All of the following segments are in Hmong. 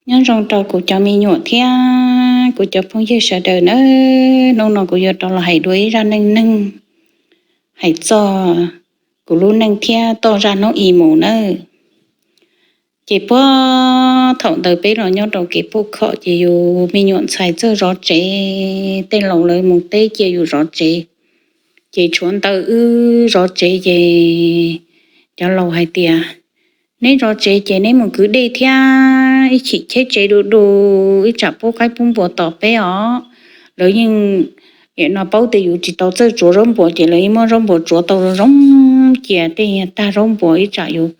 Nyob zoo rau kuv cov me nyuam thiab kuv cov phooj ywg sawv daws nawb. Hnub no kuv yuav rov los hais dua ib zaj neej neeg hais txog kuv lub neej thiab toj zaj hnub i mus nawb. Ces puag thaum ntawd peb los nyob rau kev pub khom ces yus me nyuam ntxhais txawj zov tsev, tej laus lawv mus teb cia yus zov tsev. Ces tshuav ntawm wb zov tsev ces cov laus hais tias, neb zov tsev ces neb mus kwv dej thiab ib chim cheb tsev du du, ib tsam pub qaib pub npua tos peb os. Lawv yeej no paub tias yus tsis tau txawj tsuav zaub npua ces lawv yeej muab zaub npua tsuav tau zoo cia tej tag zaub npua ib tsam yus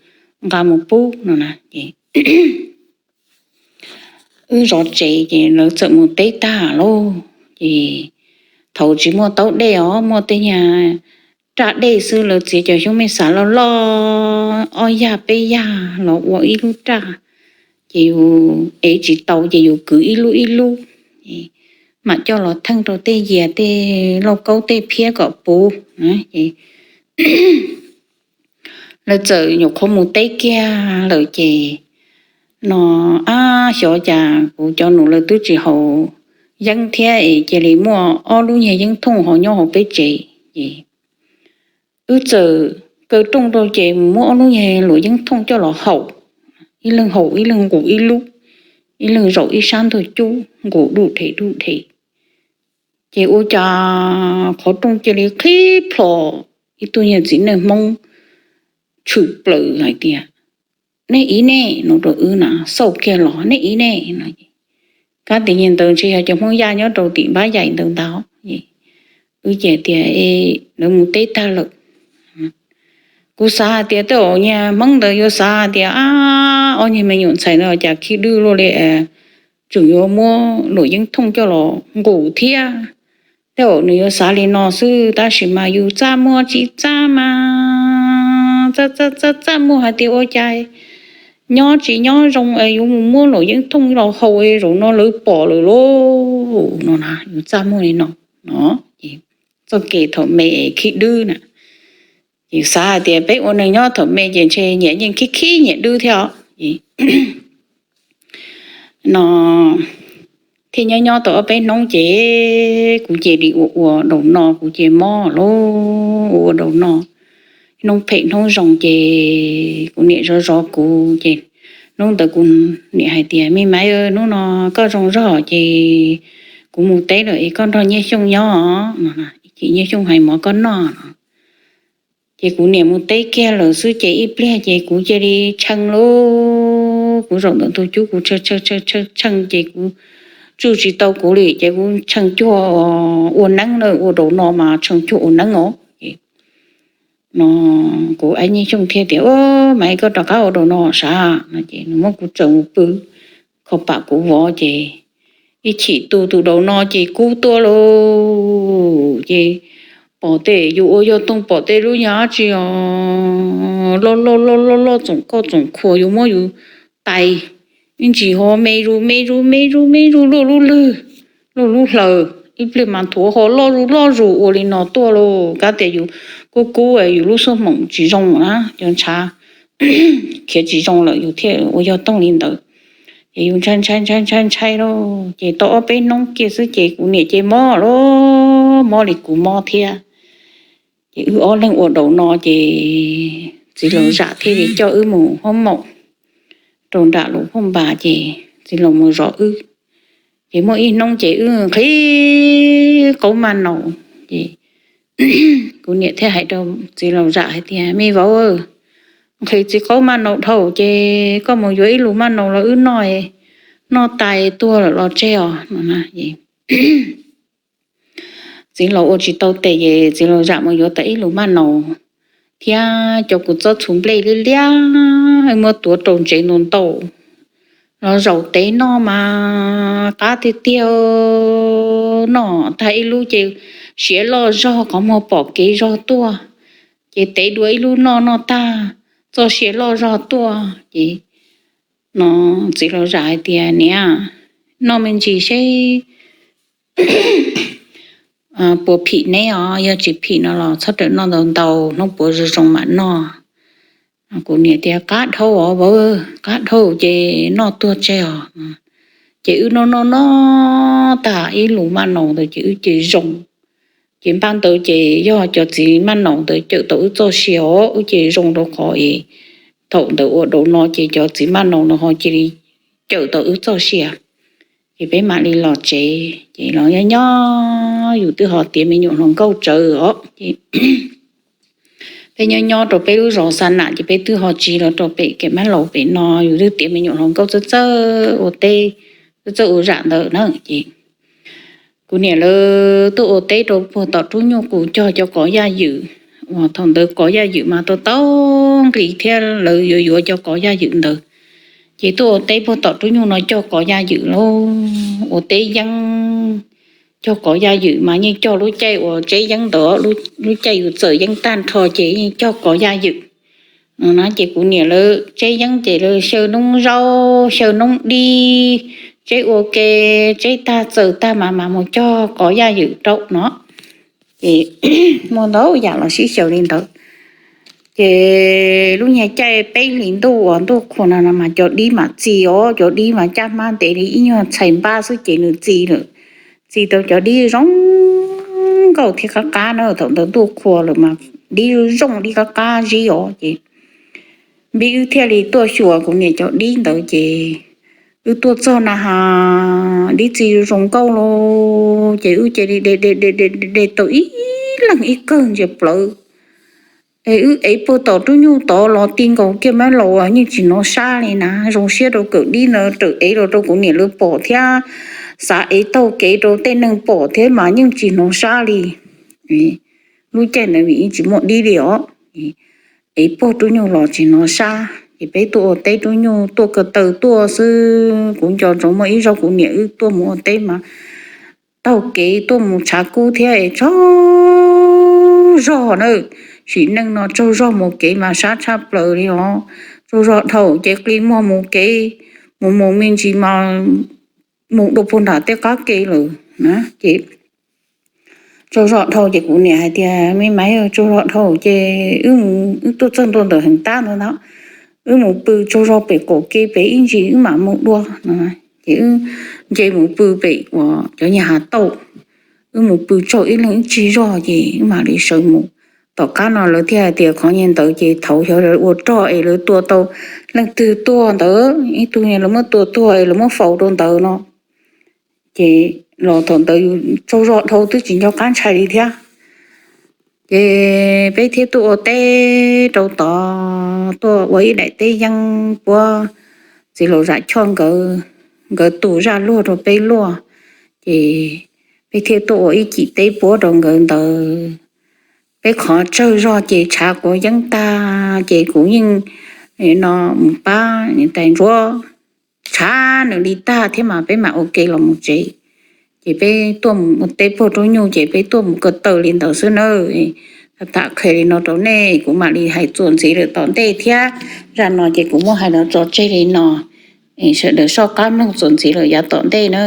nqa mus pub no na. Ces wb zov tsev ces lawv txawm mus teb tag lauj. Ces thaum tsis muaj taub dej os, muaj tej nyuag raj dej xwb, lawv txiav cov xyoob me xav loj loj ob yag peb yag los ua ib lub raj. Ces yus ev tsis tau ces yus kwv ib lub ib lub, mam coj los theej rau tej yias tej lauj kaub tej phiab kom puv. Lawv txawm nyuam qhuav mus teb kiag lawm ces no, ab xyov cas kuv cov nus lawv twb tsis haus yeeb thiab es cia li muaj ob lub nyuag yeeb thooj ho nyob hauv peb tsev. Ces wb txawm kaw rooj rau ces mus muab ob lub nyuag luam yeeb thooj coj los haus, ib leeg haus ib leeg nqus ib lub, ib leeg zaum ib sab ntug cub nqus duj dhev duj dhev. Ces ua cas qhov rooj cia li qhib plho, ib tug nyuag txiv neej Hmoob tshwm plaws hais tias, nej ib nej no rau wb na, xauj kiag los nej ib nej no. Kab tias nyuag ntawd ntshe yog cov Hmoob Yaj nyob rau tim npab yaim ntawd ntag. Wb ces tias, lawv mus teb tag lawm. Kuv xav hais tias tej zaum nyuag Hmoob ntawd yuav xav hais tias, ab, ob nyuag me nyuam ntxhais ntawd cas khib dwb luaj li, tseem yuav muab luam yeeb thooj coj los nqus thiab. Tej zaum nws yuav xav li no xwb, tab sis mas yus txaj muag tsis txaj mas txaj txaj txaj muag hais tias ua cas nyob tsis nyob zoo es yuav mus muab luam yeeb thooj los haus es zaum no lawv pom lawm lauj no na, yus txaj muag li no no. Txoj kev thaum me khib dwb na, ces xav hais tias peb ua neeg nyob thaum me ces ntshe nyias yeej khib khib nyias dwb thiab os. No thiaj nyob nyob tau ob peb hnub ces kuv cia li ua ua daus no, kuv ces mob lauj, ua ua daus no. Hnub phem hnub zoo ces kuv niam zov zov kuv ces hnub ntawd kuv niam hais tias, me maiv, hnub no koj zoo zog ces kuv mus teb lawm es koj nrog Nyiaj Xyooj nyob no, ib chim Nyiaj Xyooj hais mov koj noj no. Ces kuv niam mus teb kiag lawm xwb ces ib pliag ces kuv cia li tshee lauj, kuv zaum ntawm ntug cub kuv tshee tshee tshee ces kuv tsuj tsis tau kuv li ces kuv tshee cuag ua neeb na, ua daus no mas tshee cuag ua neeb os. No kuv ab Nyiaj Xyooj thiaj tias, maiv, koj rov qab ua daus no sav no ces nws muab kuv tsaws mus pw kho pam kuv vov ces ib chim tu tus daus no ces kub tuaj lauj. Ces pom tej yus ua yog toog pom tej lub nyuag dab tsi os loj loj loj loj loj txoom koj txoom khuas, yus muab yus tais ib ntsis ho me zus me zus me zus me zus luaj lub lwg luaj lub hlaws, ib pliag mas nthuav ho loj zus loj zus ua li no tuaj lauj. Kab tias yus kub kub yus lub xuab moom tsis zoo na, cov ntshav khiav tsis zoo lawm yus thiaj ua yog toog li ntawd. Ces yus ntshai ntshai ntshai ntshai ntshai lauj, ces tau ob peb hnub kiag xwb ces kuv niam ces mob lauj, mob li kuv mob thiab. Ces wb ob leeg ua daus no ces txiv laus zam thiaj li coj wb mus hoob maum rau nram lus phoj npas ces txiv laus mus zov wb. Ces muaj ib hnub ces wb nqhis qaub maj naus ces kuv niam thiaj hais rau txiv laus zam hais tias, me vauv, nqhis txiv qaub maj naus dhau ces koj mus yuav ib lus maj naus los wb noj, noj tas tuag lawm los tseg os no. Txiv laus ua tsis tau tes ces txiv laus zam mus yuav tas ib lus maj naus thiab cov kua txob txhuv nplej liab liab muab tuav rau ntsev ntau ntau los zaum tev noj mas qab tiag tiag. Noj tag ib lub ces siav loj zog qhov muag pom kev zog tuaj, ces tev dua ib lub noj noj tag txoj sia loj zog tuaj ces no txiv laus zam hais tias, niam, noj me ntsis seb puas phim neb os, yog tsis phim no los txhob rawm noj ntau ntau, hnub puav zoo zoo mam noj. Kuv niam tias, Qab dhau os vauv, qab dhau ces noj tuag tseg os. Ces wb noj noj noj tag ib lub maj naus ntawd ces wb ces zoo. Ces npaj ntawd ces yog cov txiv maj naus ntawd cawm tau wb txoj sia os, wb ces zoo rau qhov es thaum ntawd ua dau no ces cov txiv maj naus no ho cia li cawm tau wb txoj sia. Ces peb mam li los tsev, ces los nyob nyob yus twb ho tiav me nyuam hluas nkauj tsawv os. Peb nyob nyob rau peb lub zos xa nam ces peb twb ho tsis los rau pem kev mab laus pem no, yus twb tiav me nyuam hluas nkauj txawj txawj ua teb, txawj txawj ua zam ntawd na. Ces kuv niam lawv tuaj ua teb rau puag tom rub nyuj qus cog cov qov yaj ywm, uas thaum ntawd qov yaj ywm mas tau tau nqis thiab lawv yuav yuav cov qov yaj ywm ntawd. Ces tuaj ua teb puag tom rub nyuj no cog qov yaj ywm lauj, ua teb yeeb, cog qov yaj ywm mas yeej cog lub caij uas tseb yeeb ntawd, lub caij yus txawm yeeb tag nrho ces yeej cog qov yaj ywm no na. Ces kuv niam lawv tseb yeeb ces lawv xyaw noob zaub xyaw noob dib, tseb ua ke, tseb tag txawm tag mas mas mus cog qov yaj ywm rau no. Ces muaj ntau yam los sib xyaw li ntawd. Ces lub nyuag caij peb hlis ntuj uas ntuj qhua no mas cov dib mas txi os, cov dib mas caj hmab ntev li ib nyuag txhais npab xwb ces nws txi lawm. Txi tau cov dib zoo nkauj thiab qab qab na, thaum ntawd ntuj qhua lawm mas dib zoo dib qab qab zib os. Ces npib wb thiaj li tuaj xyuas kuv niam cov dib ntawd ces wb tuaj txog na has dib txi zoo nkauj lauj. Ces wb cia li de de de de de tau ib leeg ib kawg ntsia plawv. Es wb ev puag tom rub nyuj tod los ti nkaus kiag mab laus yeej tsis hnov sab li na. Zoo siab rau kawm dib no raws ev los rau kuv niam lawv pom thiab, xav ev taug kev rau tej neeg pom thiab mas yeej tsis hnov sab li. Lub caij ntawd vim yeej tsis muaj dib li os. Ev puag rub nyuj los tsis hnov sab, ces peb tuaj ua teb rub nyuj tuaj ko taw tuaj xwb. Kuv nco ntsoov muaj ib zaug kuv niam wb tuaj mus ua teb mas taug kev tuaj mus tshav kub thiab es tsaug zog na. Sim neej no tsaug zog mus kev mas sab tshaj plaws li os. Tsaug zog dhau ces qi muag mus kev, mus mus me ntsis mas mus dua puag nram tej qab ke lawm na. Ces tsaug zog dhau ces kuv niam hais tias, Me maiv, tsaug zog dhau ces wb tuaj txog ntua ntawm heev tab ntawd na, wb mus pw tsaug zog pem qaum ke pem ib ntsis wb mam mus dua no. Ces wb nce mus pw pem uas cov nyuag hav tauj, wb mus pw tsaug ib leeg ib tsig zog ces wb mam li sawv mus. Tom qab no lawv thiaj hais tias qhov nyuag ntawd ces thaum xyov lawv ua rog es lawv tua tau leej twg tuag ntawd, ib tug lawv muab tua tuag es lawv muab faus rau ntawd no. Ces los thaum ntawd yus tsaug zog dhau twb tsis nco qab ntshai li thiab. Ces peb thiaj tuaj ua teb rau tod, tuaj ua ib daim teb yeeb puab txiv laus Zam Choj nkawd, nkawd tu zaj luag rau peb luaj. Ces peb thiaj tuaj ua ib cim teb puab rau nkawd ntawd. Peb qhov tsawg zog ces tshav quav yeeb tag ces kuv yeej no mus pab niam tais ntsuab tshav nws li tag thiab mas peb mam ua ke los mus tsev. Ces peb tuaj mus ua teb puag rub nyuj ces peb tuaj mus ko taw li ntawd xwb nawb. Tham qhia li no rau nej, kuv mam li hais txuas ntxiv lawm tom ntej thiab. Zaj no ces kuv muab hais los tso tseg li no, sawv daws soj qab mloog txuas ntxiv lawm yav tom ntej na.